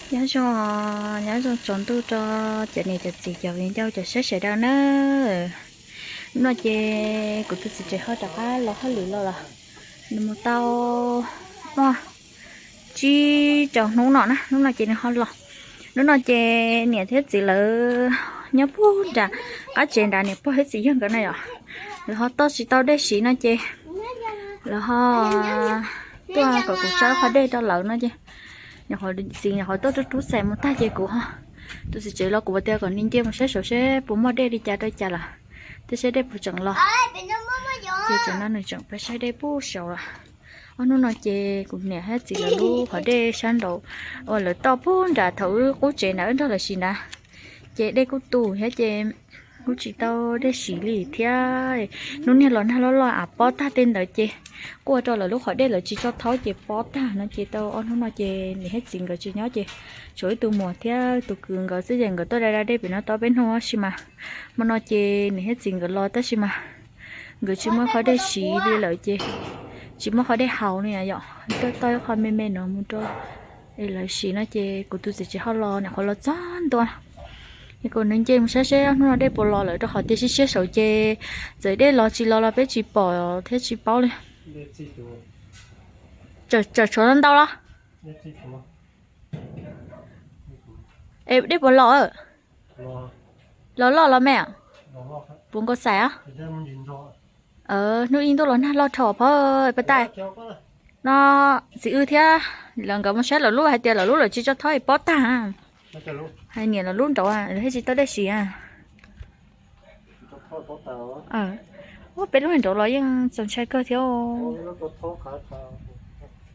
Nyob zoo, nyob zoo tsaus ntuj rau cov niam cov txiv cov viv ncaus cov saib sawv daws na. Hnub no ces kuv tus txiv tsev ho rov qab los hauj lwm los lawm. Nws mus tau muaj tsib rau hnub no na, hnub no ces nws ho los. Hnub no ces niam thiab txiv lawv nyob puag nram qab tsev nrad, niam pog thiab txiv yawg nkawd na yom. Lawv ho toj tsis tau dej siv no ces lawv ho tuaj kom kuv tsa qhov dej rau lawv no ces nyuam qhuav txiv nyuam qhuav tuaj rub rub xais mus tag ces kuv ho, tus txiv tsev los kuv tias kom nws nce mus saib saud seb puas muaj dej li cas rau cas lawm, thiab seb dej puas tseem los. Ces tam no nws tseem pab saib dej puag saud lawm. Ob hnub no ces kuv niam thiab txiv lawv lub qhov dej sab nraud uas lawv toj puag nram thaum wb qub tsev nrad wb nrog lawv siv nrad, ces dej kuj tu thiab ces kuj tsis tau dej siv li thiab. Hnub niag los nag loj loj av pob tag tej ntawd ces kuj ua rau lawv lub qhov dej lawv tsis tso thaub ces pob tag no ces tau ob hnub no ces niam thiab txiv nkawd tsis nyob ces tshuav ib tug muam thiab tus kwv nkawd xwb ces nkawd tuaj da da dej pem no tau peb hnub tab sis mas hmo no ces niam thiab txiv nkawd los tab sis mas nkawd tsis muaj qhov dej siv li lawm ces tsis muaj qhov dej haus li yom, tuaj tau ib qho me me no mus rau es lawv siv no ces kuv tus txiv tsev ho los, nyuam qhuav los txog ntua. Es kom nws nce mus saib seb hnub no dej puas los lawm rau qhov tias siab siab saud ces txawm dej los tsis los los peb tsis pom thiab tsis paub li. Tseem tshuav ntau los? Es dej puas los? Los loj los me? Puas nkaus xais os? Hnub ib ntuj los nag loj dhau phab pab tais. No txiv wb thiab lawv nkawd mus saib lawv lub hais tias lawv lub lawv tsis tso thaub pob tag. Hais niam lawv lub nraud lawv thiaj tsis tau dej siv. Ua peb lub nraud los yeej txaus ntshai kawg thiab.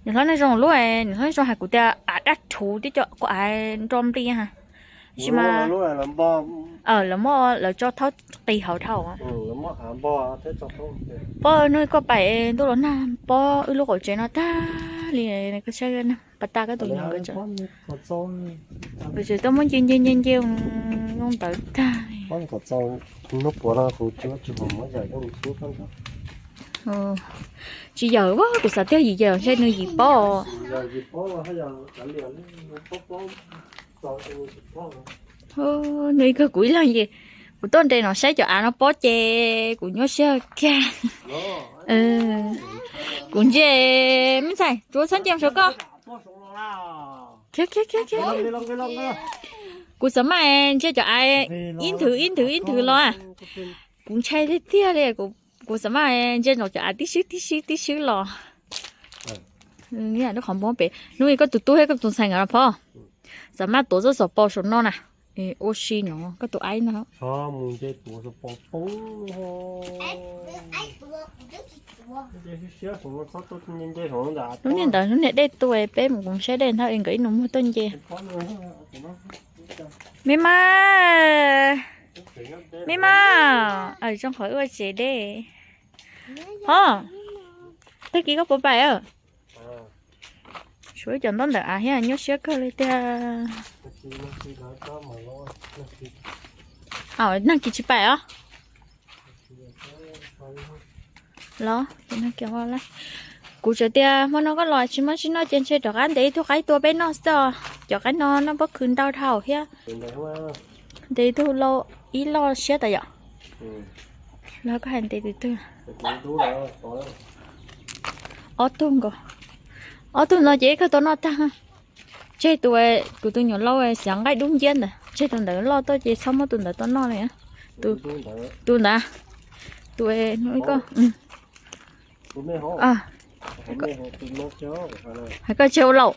Niam hlob Neej Zoo lub, niam hlob Neej Zoo hais kuv tias av daj rhuv tib co kuv av nro nplig. Tab sis mas lawv muaj lawv tso thaub qis hauv dhau. Pob hnub koj pais ntuj los nag pob wb lub qaum tsev no tag li. Koj saib pas tas koj tus nyuam, tseem tuaj muab nce nce nce nce zoo ntawd tag li. Tsis yawm, kuv xav tias yim yawm ntshe nws yim pob. Nws ib kawg kuv ib leeg ces kuv tuaj nres no saib cov av no pob ces kuv nyuaj siab kiag. Kuv ntsia, me ntxhais, tsuav txhob nce saum koj. Kuv xav maj ntsia cov av ib nthwv ib nthwv ib nthwv los. Kuv ntshai tiag tiag li, kuv xav maj ntsia ntsoov cov av tib swb tib swb tib swb los. Lub qhov npoo pem hnub ib koj tus tub thiab koj tus ntxhais nkawd no phom, xav maj tuav txoj xov pos saum no na. Ua si no koj tus aib no. Lub niag ntawd lub niag dej tuaj peb mus saib dej ntawd nkawd ib nus muag tuaj nce. Me mas, me mas, zoo qhov ua tsev dej. Ho, tag kis koj puas pais? Suav cov ntaub ntawm av thiab nyuaj siab kawg li tiag. Nag kis tsis pais os. Los, kuv tseem tias hmo no koj los tsis muaj tsis noj ces ntshe rov qab ntes ib tug qaib tua peb noj xwb os. Cov qaib no noj pob kws ntau dhau thiab. Ntes ib tug lauj, ib loj siab tas yom. Los koj hais ntes tus twg? Ob tug nkaus. Ob tug no ces ib kawg tau noj tag. Tseg tus, kuv tus nyuam lau xiav nqaij dub nciab ntawd, tseg tus ntawd loj tuaj ces txhob muab tus ntawd tau noj li. Tus ntawd, tus, hais koj tseg ua lau.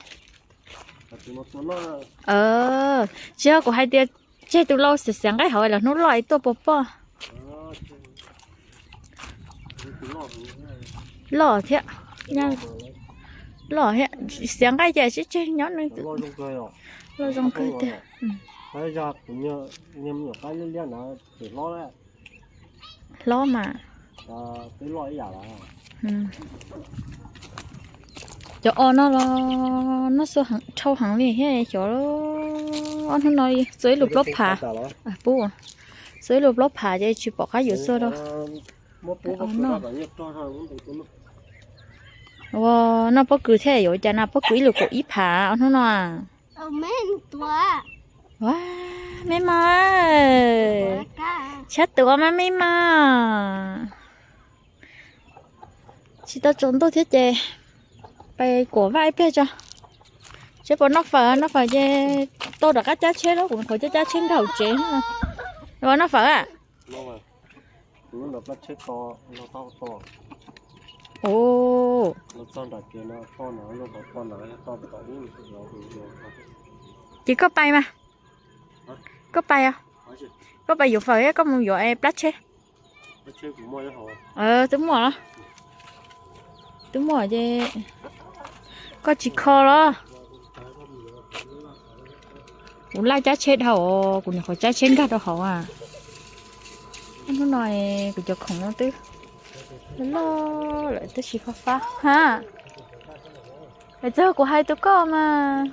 Tsis yog kuv hais tias tseg, kuv hais tias tseg tus lau xiav xiav nqaij hauv lawm hnub loj es tuaj puas pom. Loj thiab, loj thiab, xiav nqaij ces sib tseg nyob, loj zoo kawg tiag. Hlob mas. Cov o no los noj xua dhau heev li thiab, xyov ob hnub no txua ib lus plaub phav. Pub, txua ib lus plaub phav ces tsis pom qab yuav txua rau. Ua, noj pob kws thiab yuav cas na, pob kws ib lus kaum ib phav ob hnub no. Ua, me mos, sab tuav mas me mos. Tsis tau tsaus ntuj thiab ces pais kuam vaj ib pliag tso. Seb puas noj fawm, noj fawm ces tau rov qab cab tsheb lauj, kuv qhov cab cab tsheb nkag hauv tsev. Ua noj fawm a. Ces koj pais mas, koj pais os. Koj pais yuav fawm thiab koj mus yuav plab tsheb. Twb muaj los, twb muaj ces koj tsis kho los. Kuv laj cab tsheb dhau, kuv nyuam qhuav cab tsheb nkag rau hauv a. Hnub no kuv cov khoom no twb loj loj lawm tab sis fab fab ha. Txog kuv hais tus koj mas.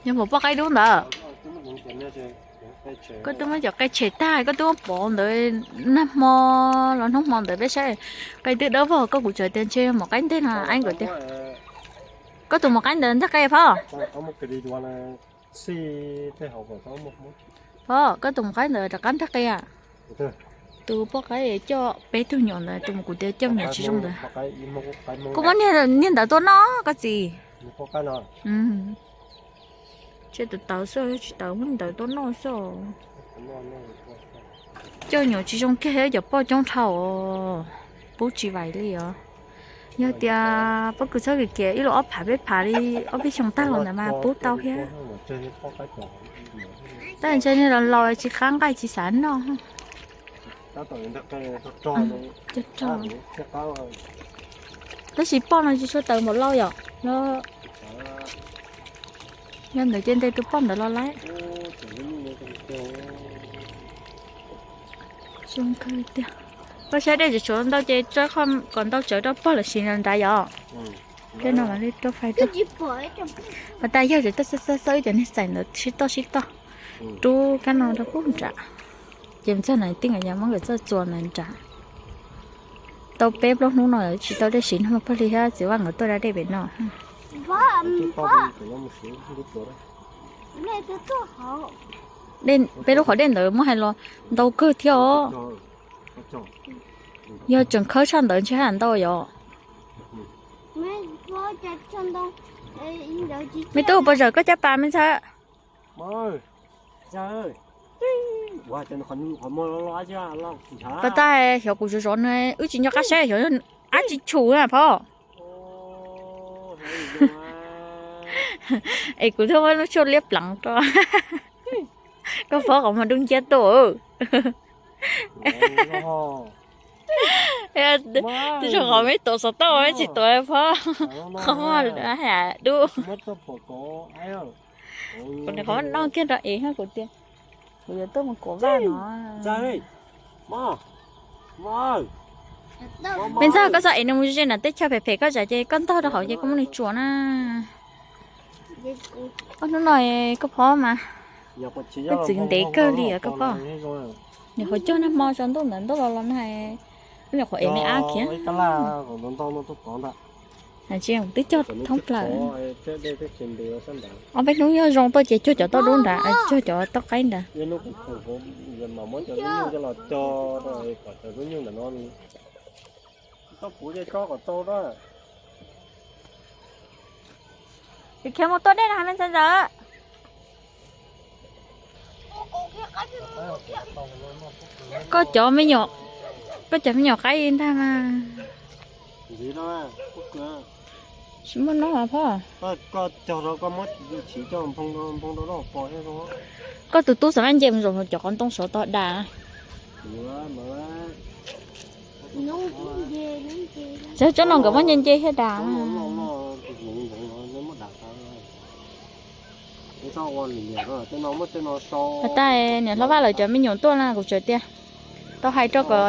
Yog mus poj qaib dub ntawd. Koj twb muab cov qe tshem tag, koj twb muab pov ntawd nag hmo los hnub hmo ntawd peb saib qe twb dawb vog, koj kuv txawm tias ntshe yog mus qaib nteg no, aib nkawd tias. Koj tus mus qaib ntawd ntag qe phab. Phab, koj tus mus qaib ntawd rov qab ntag qe a. Tus poj qaib coj peb tug nyuam ntawd, tus mus kuv tias coj me nyuam tsis zoo ntawd. Koj muab niag ntawd tuaj noj koj txiv. Tseg tus tawv xwb, tsis tawv muab ntawd tuaj noj xwb. Coj nyuam tsis zoo kiag, cov poj coob dhau. Pub tsis vais li os. Yog tias pob kws txhob kiv kiag ib los ob phav peb phav li ob peb xyoo tag los ntawd mas pub tau thiab. Tab sis niag laus laus tsis qab nqaij tsis xav noj. Tab sis poj no tsis tshua tawv npaum laus yom. Yog ntawd ces ntes tus poj ntawd los lawm. Zoo kawg tiag. Koj saib dej tsis tshua ntau ces tso kom ntau tsawv rau pog lawm sis nrad yom. Dej no mam li rau fais rau. Mas tas yog tseem xav xav xav ib cov niag txaim ntawd sib toj sib toj. Rub kab no rau pub nram. Ces txog na tij nkawd muab nkawd txoj txuas na nram. Tau peb plaub hnub no tsis tau dej siv no pog li thiab txiv Vaj nkawd tuaj da dej pem no. Peb lub qhov dej ntawd muab hais los ntau kawg thiab os. Yog tseem khawb tshaj ntawd ntshe ntau yom. Me tub, puas zawm koj caj pas me ntxhais? Pas tas xyov kuv zov zov nws wb tsis nco qab saib xyov ab tsis tshum na phauj. Es kuv thiaj muab lub tshuaj liab pleev rau. Koj phob qhov muag dub nciab tuaj. Twb tsuas qhov me tuav xov tooj tsis tuav phob. Qhov muag dub. Kuv niam qhov no kiag rau es kuv tias kuv yuav tuaj mus kuam vaj no. Me ntxhais, koj txhob ev nws mus ze nram teb chaws phem phem, koj zam ces koj ntog rau hauv ces koj muab nws tsuam na. Ob hnub no koj phob mas koj txwv ntev kawg li os koj phob. Niam qhuav cog nag hmo tsaus ntuj ntawd ntuj los los na, niam qhuav ev me ab khiav. Twb cog thoob plaws. Ob peb hnub yog zoo tuaj ces cog cov toj dub nrad, cog cov toj qaib nrad. Khiav mus tua dej no me ntxhais ntxawm. Koj cov me nyuam, koj cov me nyuam qaib ntag mas. Tsis muaj no phob. Koj tus tub xav mas nce mus zaum cov qhov ntoo saud tog das. Txawm tsob no nkawd muab nce nce thiab das. Has tas niam hlob Vaj lawv cov me nyuam tuaj na kuv tseem tias, tau hais rau kom,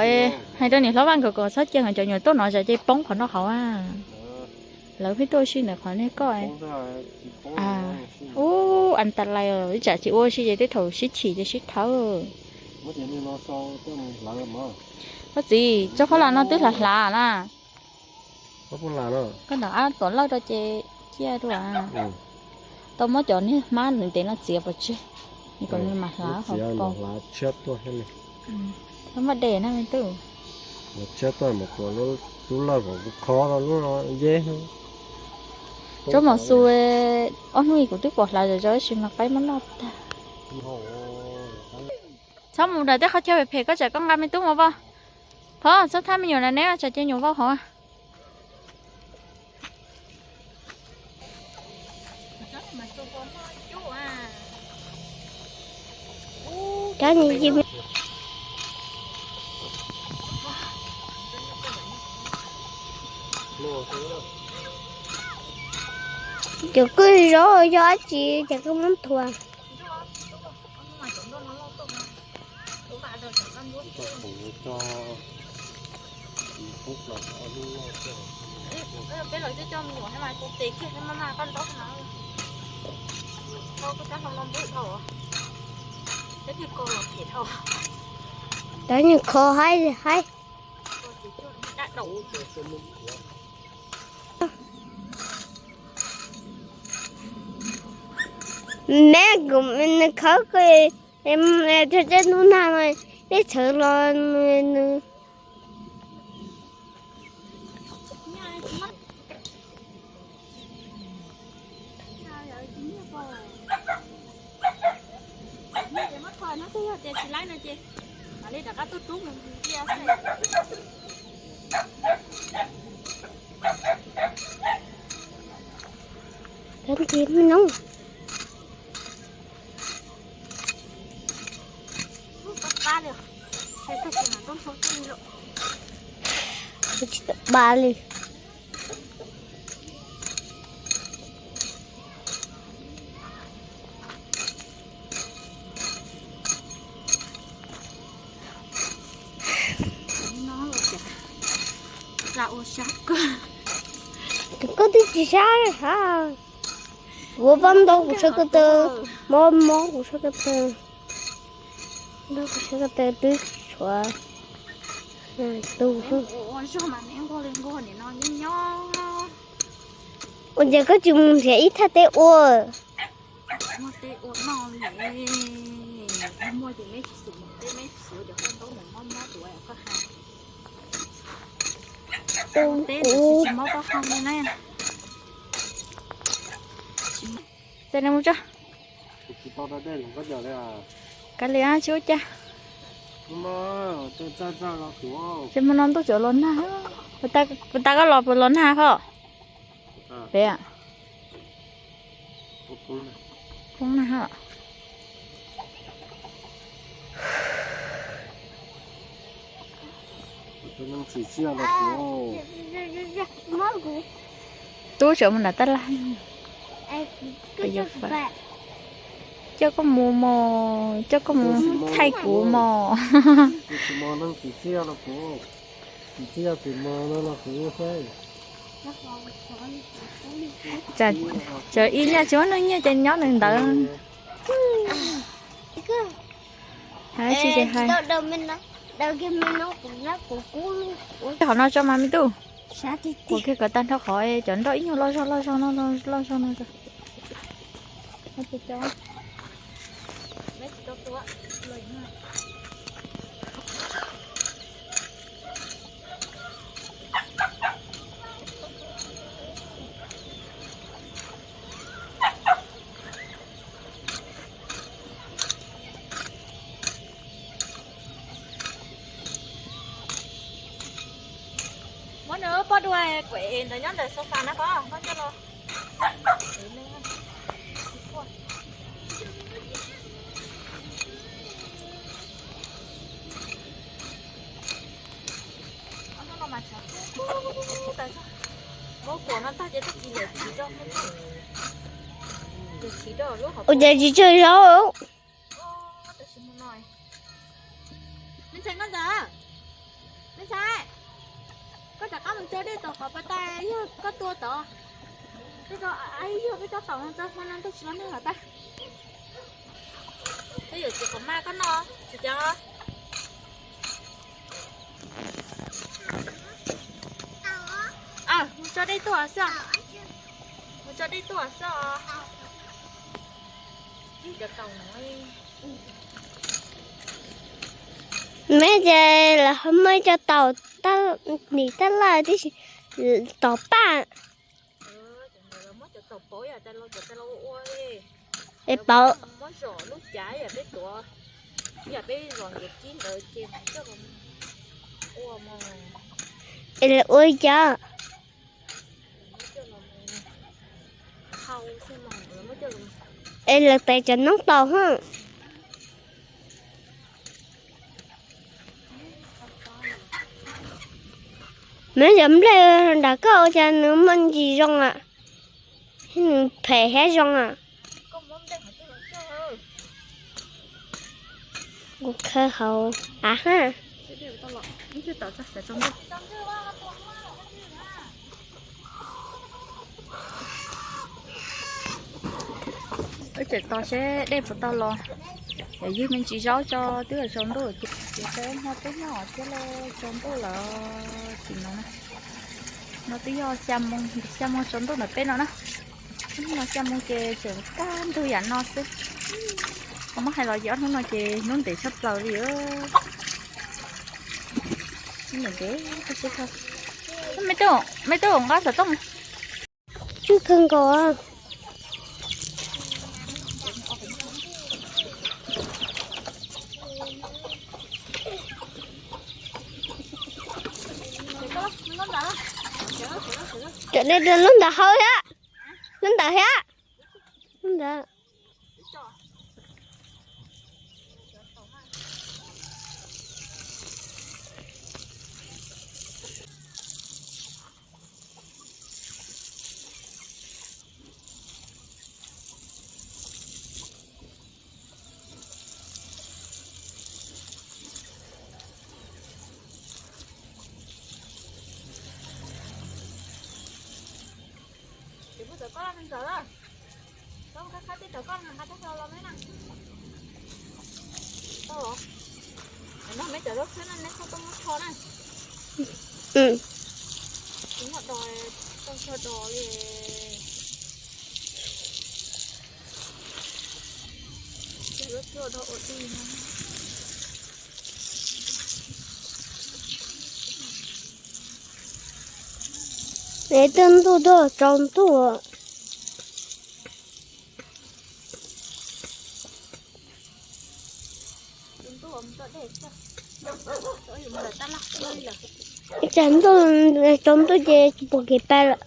hais rau niam hlob Vaj nkawd kom txhob cia nkawd cov me nyuam tuaj no zam ces poob qhov no hauv. Lawv pheej tuaj ua si ntawm qhov nej koj. Ub, an tas lais, ib tsam tsis ua si ces tej thaum sib chim ces sib thawb. Koj txiv, tsob phob las no twb hlav hlav na. Koj ntawm ab tuam lawj rau ces Ciaj dua. Tau muab cov niag hmab ntev ntev no txiav pov tseg, kom nws mam hlav hauv paus. Hlav tshiab tuaj thiab li. Tau muab de na me tub. Hlav tshiab tuaj mas kuv lub lawj kom kuv kho rau lub no yeb. Tsob mos xus, ob hnub kuv twb pom hlav zom zaws tab sis mas qaib muab noj tag. Txhob mus nram tej qhov chaw phem phem, koj tsam koj nqa me tub mus vau. Phov, txhob thab me nyuam na, neb tsam ces nyuam vau hov. Cov koj zaub yog dab tsi ces koj muab thuav. Peb los coj coj me nyuam thiab mas tus tes kiag thiab mas mas koj ntaub na. Koj koj rab hlau no npub dhau. Peb thiaj kho los phem dhau. Tab nws kho haib li haib. Dab daus. Neb kuv nws khawb koj, tej hnub nag no neb txhawv los nws. Cov nti me no. Tsis tau pa li. Koj twb tsis sab ha. Kuv pob ntaub kuv sab ko taw, mob mob kuv sab ko taw. Ntaub kuv sab ko taw twb tshuav tu. Ua cas koj tsis mus nrhiav ib thaj teb ua? Teb tsis mob pob qhov no na. Txawm nws mus tso. Kav liam tsis ua cas. Ces hmo no ntuj tseem los nag. Puas tas koj los puas los nag hos? Peb poob nag hos. Tub tseem mus nram tab laj. Coj koj mus mos, coj koj mus thaij kuv mos. Tsam ib nyaj tsis muaj neeg nyiag ces nyob nws ntawd. Hais tsis ces hais. Qhov no tso mas me tub. Ua kiag kom tag nrho qhov cov nroj ib nyuag loj zog loj zog no, loj zog no. Muab nws poj dua kuv ntawd nyob ntawm sofa na pog, muab coj los. Muab kuam no tag ces tag kis yawm chiv rau, yawm chiv rau lub hauv. Ua cas tsis tsawg zaub? Me ntxhais, koj ntxawm, me ntxhais, koj rov qab mus tso dej tom qhov pas tas yog koj tua tod. Tej zaum yog peb cov taum no tso, hmo no ntuj tsis los nag los tag. Peb yuav txiv quav maj koj noj tsis cov. Mus tso dej tuaj xwb. Meb ces lawv ho muaj ib co taus, nim tab laj tib si, taus paj. Es pauv, es lawv ua li cas? Es lawv tes cov noob taus hab. Neb cov nplej nram koj ua cas nws muaj ntsis zoo a, nws phem thiab zoo a. Kuv khaws hauv av hab. Wb tseem tos seb dej puas tau los, ywg me ntsis zaub tso twb tsaus ntuj ces, ces peb noj tub noj thiab los tsaus ntuj lawm. Tsis no na, no twb yog xya moo, xya moo tsaus ntuj ntawm peb no na. Hnub no xya moo ces tseem kaj ntug yam no xwb. Ho muab hais los ces ob hnub no ces hnub ntev tshaj plaws li. Hnub ntev ntev xwb. Me tub, me tub nqa xov tooj. Tsw kawg nkaus. Cov nej lub ntawd hau thiab, lub ntawd thiab, lub ntawd. Ces muab cov koj los ntawd, koj qab qab tib cov koj nqa rau hauv los me na. Tau los, no me cov zaub txhwb no neb txhob tuaj muab tsho na. Tsis muaj dos, tau tsho dos li. Cov zaub txhwb dos ua dog no. Es twb ntuj tuaj tsaus ntuj. Ib tsam ntuj tsaus ntuj ces tsis pom kev pab lawm.